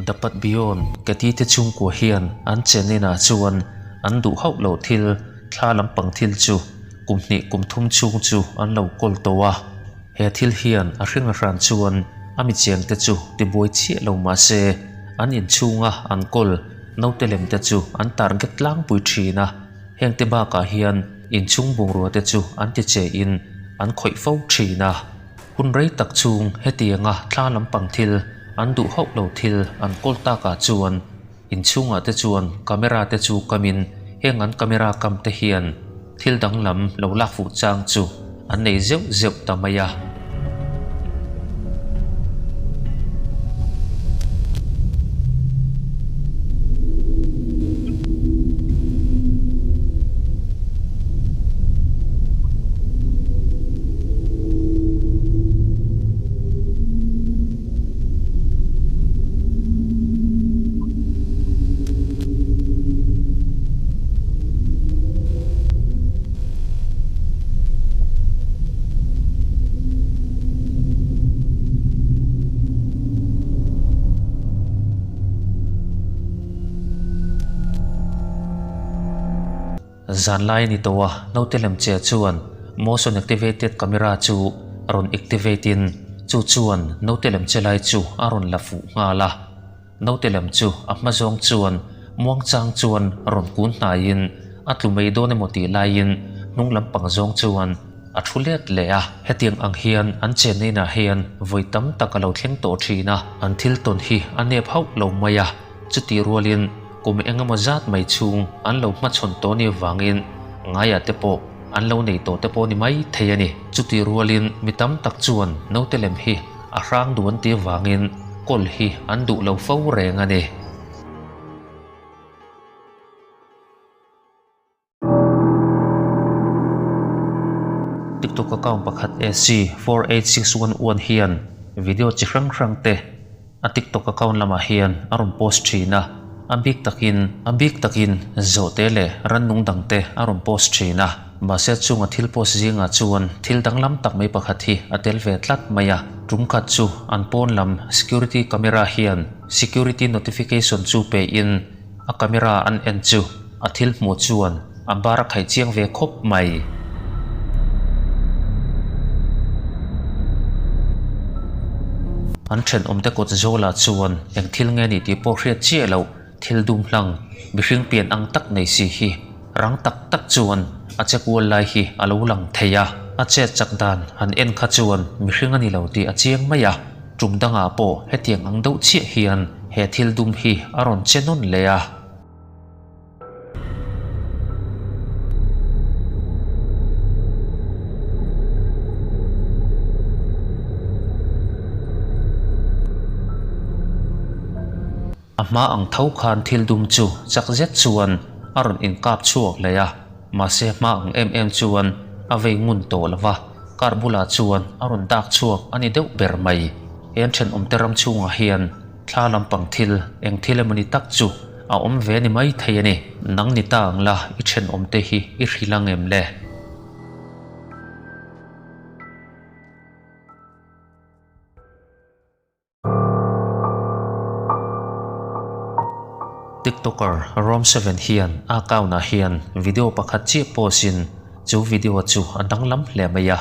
The Path Beyond Katie te chhungkua hian an chen inah chuan an duh hauh loh thil, thla lampang thil chu kum hnih kum thum chhung chu an lo kawl tawh a. He thil hian a hring a hran chuan a mi chengte chu tibuai chiah lo mah se, an inchhunga an kawl naute lemte chu an target tlangpui thin a. Hengte bakah hian inchhung bungrua te chu an ti che in an khawih fo thin a. Hun rei tak chhung hetianga thla lampang thil an duh hauh lo thil an kawl takah chuan inchhungah te chuan camera te chu kamin heng an camera kam te hian thil danglam lo lak fuh chang chu an nei zeuh zeuh ta mai a. Zan lai a ni tawh a, naute lem che chuan motion activated camera chu a rawn activate in chu chuan naute lem che lai chu a rawn la fuh nghal a. Naute lem chu a hma zawng chuan muangchang chuan rawn kun hnaiin a tlu mai dawn emaw tih laiin hnung lampang zawng chuan a thu let leh a. Hetiang ang hian an chenna inah hian vawi tam tak a lo thleng tawh thin a, an thil tawn hi a nep hauh lo mai a, chutih rualin kum eng emaw zat mai chhung an lo hmachhawn tawh ni vangin ngaiah te pawh an lo nei tawh te pawh ni mai thei a ni. Chutih rualin mi tam tak chuan naute lem hi a hrang duh an tih vangin kawl hi an duh lo fo reng a ni. TikTok account pakhat AC48611 hian video chi hrang hrang te a TikTok account lamah hian a rawn post thin a, a bik takin a bik takin zawhte leh rannung dang te a rawn post thin a. Mahse chunga thil post zingah chuan thil danglam tak mai pakhat hi a tel ve tlat mai a, tum khat chu an pawn lam security camera hian security notification chu pe in a camera an en chu a thil hmuh chuan a bar a khaih chiang ve khawp mai. An thenawmte kawt zawlah chuan eng thil nge ni tih pawh hriat chiah loh. Thil dum hlang, mihring pian ang tak nei si hi rang tak tak chuan a che kual lai hi a lo lang thei a, a chet chak dan han en kha chuan mihring a ni lo tih a chiang mai a, tum dangah pawh hetiang ang deuh chiah hian he thil dum hi a rawn che nawn leh a. A hma ang tho khan thil dum chu chak zet chuan a rawn inkap chhuak leh a, mahse hma ang em em chuan a vei ngun tawh lo va, car bulah chuan a rawn dak chhuak a ni deuh ber mai. He an thenawmte ram chhungah hian thla lampang thil eng thil emawni tak chu a awm ve ni mai thei a ni. Nang ni ta ang la i thenawmte hi i hrilh ang em le? TikToker Rom7 hian a account-ah hian video pakhat chiah post-in chu video chu a danglam hle mai a.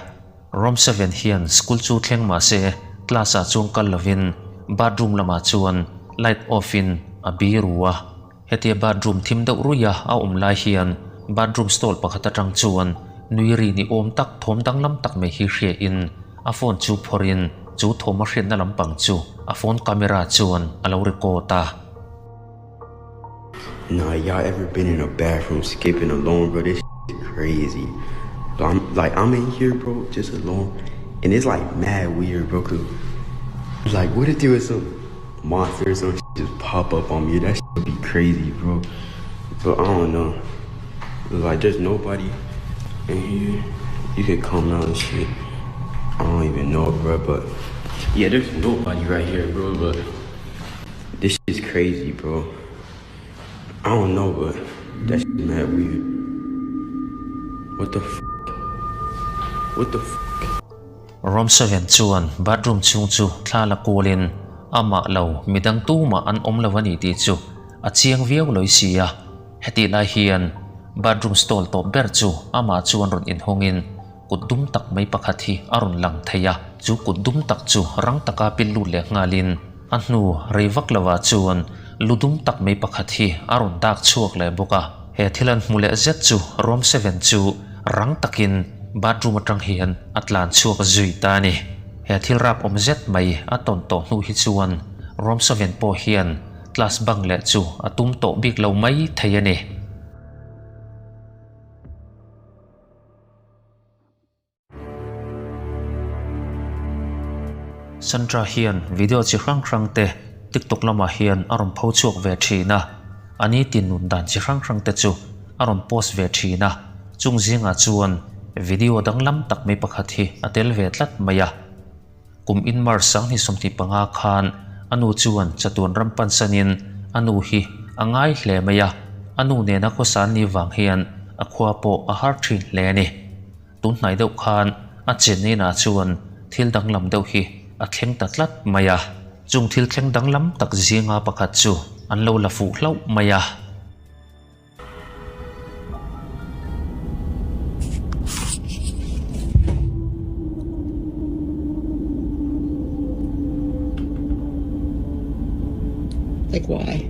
Rom7 hian school chu thleng mah se class-ah chuan kal lovin bathroom lamah chuan light off-in a biru a. Hetia bathroom thim deuh ruia a awm lai hian bathroom stall pakhat atang chuan nui ri ni awm tak thawm danglam tak mai hi hriain a phone chu phawrhin chu thawm a hriatna lampang chu a phone camera chuan a lo record a. Nah y'all ever been in a bathroom skipping alone bro this shit crazy I'm like I'm in here bro just alone and it's like mad weird bro cause like what if there was some monster or some shit just pop up on me that shit would be crazy bro but I don't know like there's nobody in here you could come out and shit I don't even know bro but yeah there's nobody right here bro but this shit is crazy bro I don't know but that shit mad weird what the f what the f Rom 7 chuan bathroom chhung chu thla la kualin. Amah lo midang tumah an awm lo a ni tih chu a chiang viau lawi si a. Hetih lai hian bathroom stall tawp ber chu amah chuan rawn inhawngin kut dum tak mai pakhat hi a rawn lang thei a. Chu kut dum tak chu rang taka pil lut leh nghalin a hnu rei vak lovah chuan lu dum tak mai pakhat hi a rawn dak chhuak leh bawk a. He thil an hmu leh zet chu Rom Seven chu rang takin bathroom atang hian a tlan chhuak zui ta a ni. He thil rap awm zet mai a tawn tawh hnu hi chuan Rom Seven pawh hian class bang leh chu a tum tawh bik lo mai thei a ni. Sandra hian video chi hrang hrang te TikTok lamah hian a rawn pho chhuak ve thin a, a ni tin nun dan chi hrang hrang te chu a rawn post ve thin a, chung zingah chuan video danglam tak mai pakhat hi a tel ve tlat mai a. Kum in March 2025 khan a nu chuan chatuan ram pansanin a nu hi a ngai hle mai a, a nu nena khawsa ni vang hian a khua pawh a har thin hle a ni. Tun hnai deuh khan a chenina chuan thil danglam deuh hi a thleng ta tlat mai a. Chung thil thleng danglam tak zinga pakhat chu an lo la fuh hlauh mai a. Like why?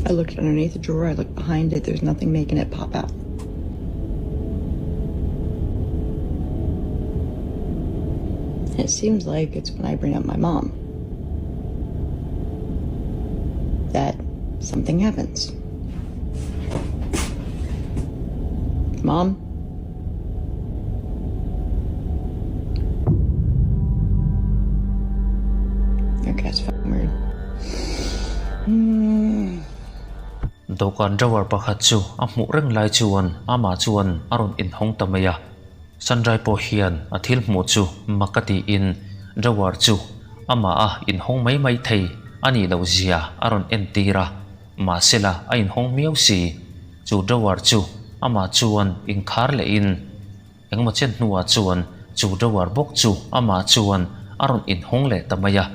I looked underneath the drawer, I looked behind it, there's nothing making it pop out. It seems like it's when I bring up my mom that something happens. Mom? Okay, that's fucking weird. Mm. Dawhkan drawer pakhat chu a hmuh reng lai chuan amah chuan a rawn inhawng ta mai a. Sandrai pawh hian a thil hmuh chu mak a tiin drawer chu amah a inhawng mai mai thei a nih loh zia a rawn entir a, mahsela a inhawng miau si. Chu drawer chu amah chuan inkhar lehin engemaw chen hnuah chuan chu drawer bawk chu amah chuan a rawn inhawng leh ta mai a,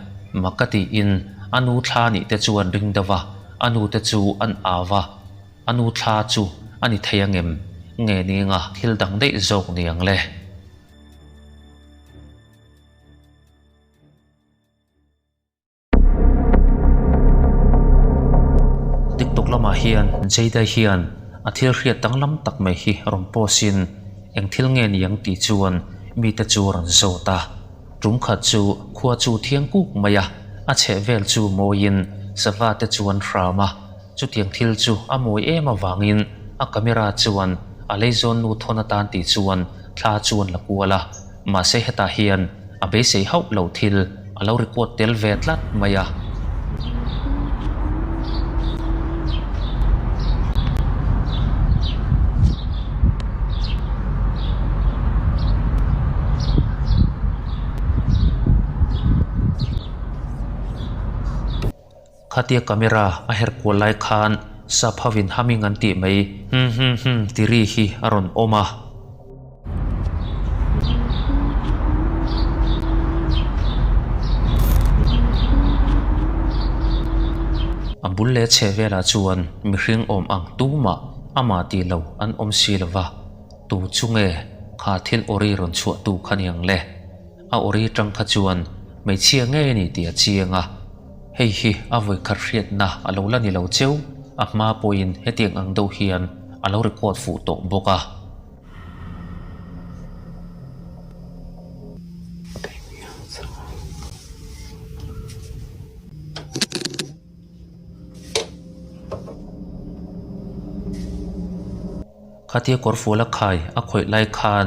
mak a tiin a nu thla nih te chuan ring deuh a, a nu te chu an au va. A nu thla chu a ni thei angem? Nge ninga thil dang daih zawk ni ang le? TikTok lamah hian Jada hian a thil hriat danglam tak mai hi rawn post in eng thil nge ni ang tih chuan mite chu a rawn zawt a. Tum khat chu khua chu thiang kuk mai a, a chheh vel chu mawiin sava te chuan hram a. Chutiang thil chu a mawi em avangin a camera chuan a leizawn nu thawn atan tih chuan thla chuan la kual a, mahse hetah hian a beisei hauh lo thil a lo record tel ve tlat mai a. Khatia camera a her kual lai khan sap hovin humming an tih mai hum hum hum ti ri hi a rawn awm a. A bul leh chheh velah chuan mihring awm ang tumah amah tih lo an awm si lo va, tu chu nge kha thil awri rawn chhuah tu kha niang le? A awri tang kha chuan hmeichhia ngei a ni tih a chiang a, hei hi a vawikhat hriatna a lo la ni lo cheu, a hma pawhin hetiang ang deuh hian a lo record fuh tawh bawk a. Khatia kawrfual a khai a khawih lai khan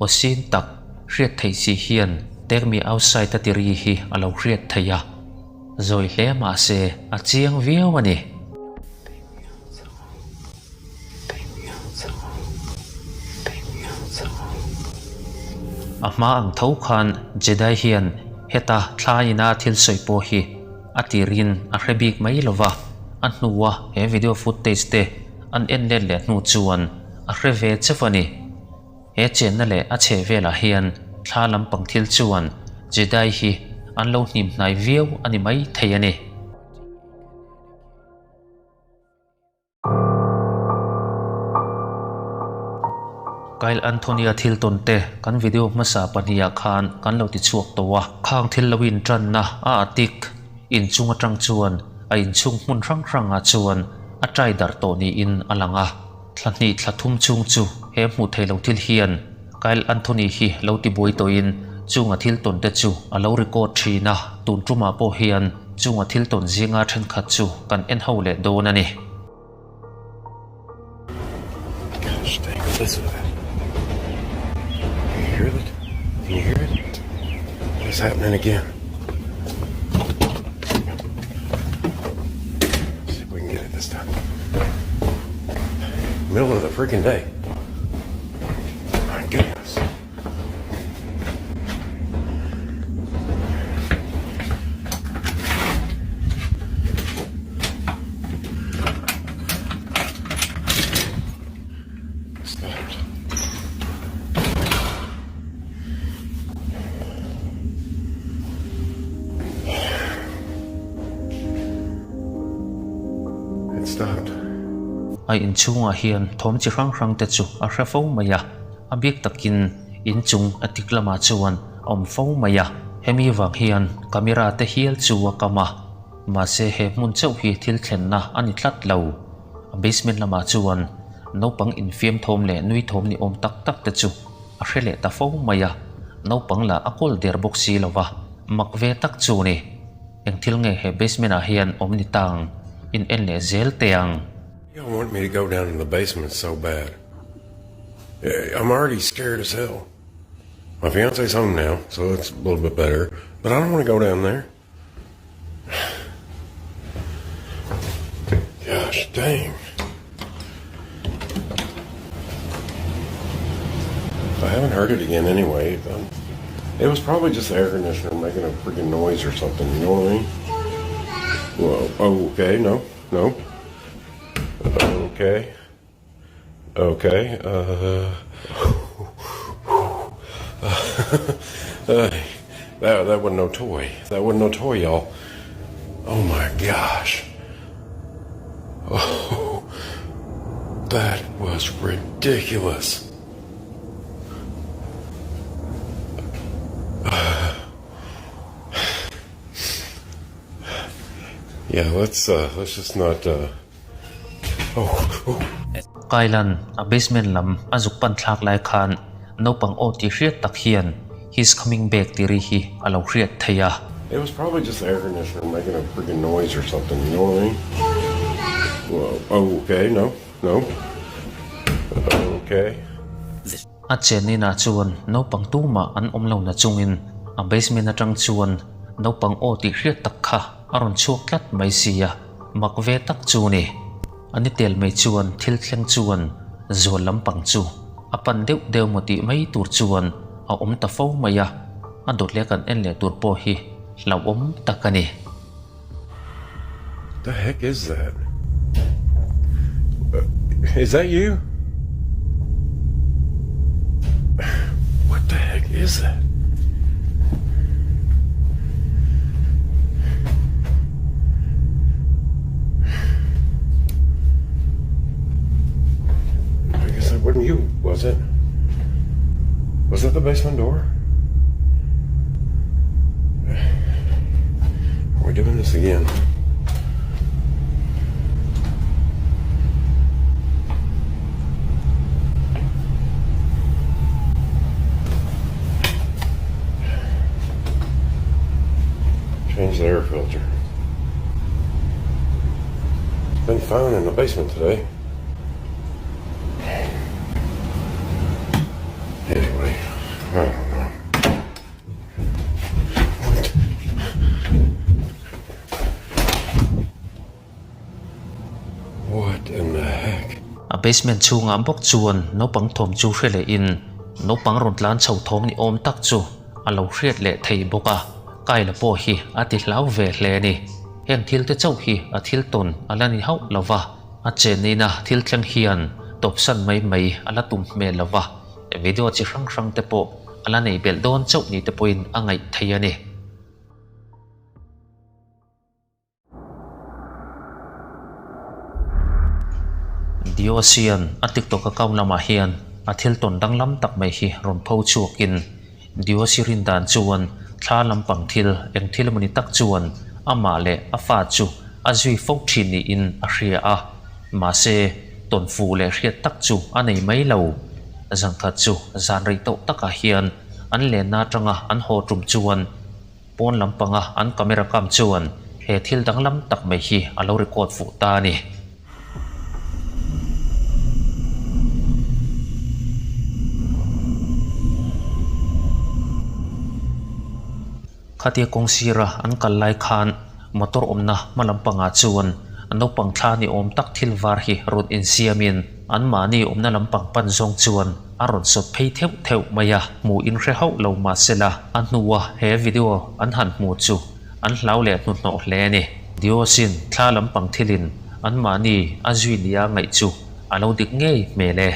aw sin tak hriat theih si hian Take me outside a ti ri hi a lo hriat theih a. Zawi hle mah se a chiang viau a ni. A hma ang tho khan Jedi hian heta thla ina thil sawi pawh hi a tirin a hre bik mai lo va, a hnua he video footage te an en let leh hnu chuan a hre ve chauh a ni. He chenna leh a chheh velah hian thla lampang thil chuan Jedi hi an lo hnim hnai viau a ni mai thei a ni. Kyle Anthony-a thil tawn te kan video hmasa pahniha khan kan lo ti chhuak tawh a, khang thil lo intanna a atik inchung atang chuan a inchhung hmun hrang hrangah chuan a tai darh tawh niin a lang a. Thla hnih thla thum chhung chu he hmuh theih loh thil hian Kyle Anthony hi lo ti buai tawhin chunga thil tawn te chu a lo record thin a, tun tumah pawh hian chunga thil tawn zinga thenkhat chu kan en ho leh dawn a ni. Gosh dang, listen to that. Can you hear it? Can you hear it? What is happening again? See if we can get it this time. Middle of the freaking day. My goodness. Stopped. It stopped. A inchhungah hian thawm chi hrang hrang te chu a hre fo mai a, a bik takin inchung a tik lamah chuan a awm fo mai a. Hemi vang hian camera te hial chu a kam a, mahse he hmun chauh hi thil thlenna a ni tlat lo. A basement lamah chuan naupang infiam thawm leh nui thawm ni awm tak tak te chu a hre leh ta fo mai a, naupang lah a kawl der bawk si lo va, mak ve tak chu ni. Eng thil nge he basement ah hian awm ni tang in en leh zel teh ang. You want me to go down in the basement so bad. I'm already scared as hell. My fiance's home now, so it's a little bit better, but I don't want to go down there. Gosh dang. I haven't heard it again anyway. Um, it was probably just the air conditioner making a freaking noise or something, you know what I mean? Well, oh, okay, no, no. Okay. Okay. Uh, uh, that, that wasn't no toy. That wasn't no toy, y'all. Oh my gosh. Oh, that was ridiculous. Yeah, let's uh, let's just not uh, oh, oh. Kailan a basement lam a zuk pan thlak lai khan naupang aw tih hriat tak hian he's coming back tih ri hi a lo hriat thei a. It was probably just the air conditioner making a freaking noise or something, you know what I mean? Well, oh, okay, no, no. Okay. A chen inah chuan naupang tumah an awm lo na chungin a basement atang chuan naupang aw tih hriat tak kha a rawn chhuak tlat mai si a, mak ve tak chu ni. A ni tel mai chuan thil thleng chuan zual lampang chu a pan deuh deuh maw tih mai tur chuan a awm ta fo mai a, a dawt leh kan en leh tur pawh hi hlauhawm tak a ni. The heck is that? Is that you? What the heck is that? I guess that wasn't you, was it? Was that the basement door? Are we doing this again? Change the air filter. It's been fine in the basement today. Anyway, I don't know. What? A basement chhungah bawk chuan naupang thawm chu hre lehin naupang rawn tlan chho thawm ni awm tak chu a lo hriat leh thei bawk a, Kyle-a pawh hi a ti hlau ve hle a ni. Heng thil te chauh hi a thil tawn a la ni hauh lo va, a chenina thil thleng hian tawpsan mai mai a la tum hmel lo va, video chi hrang hrang te pawh a la nei belh dawn chauh ni te pawhin a ngaih thei a ni. Diosian a TikTok account lamah hian a thil tawn danglam tak mai hi rawn pho chhuakin Diosi rin dan chuan thla lampang thil eng thil emawni tak chuan amah leh a fa chu a zui fo thin niin a hria a, mahse tawn fuh leh hriat tak chu a nei mai lo. Zangkhat chu zan rei tawh takah hian an lenna atanga an haw tum chuan Pawn lampanga an camera kam chuan he thil danglam tak mai hi a lo record fuh ta a ni. Khatia kawng sira an kal lai khan motor awmna hma lampangah chuan naupang thla ni awm tak thil var hi rawn insiamin anmahni awmna lampang pan zawng chuan a rawn sawt phei theuh theuh mai a, hmuh in hre hauh lo mahsela a hnua he video an han hmu chu an hlau leh hnuhnawh hle a ni. Diosin thla lampang thilin anmahni a zui nia ngaih chu a lo dik ngei hmel e.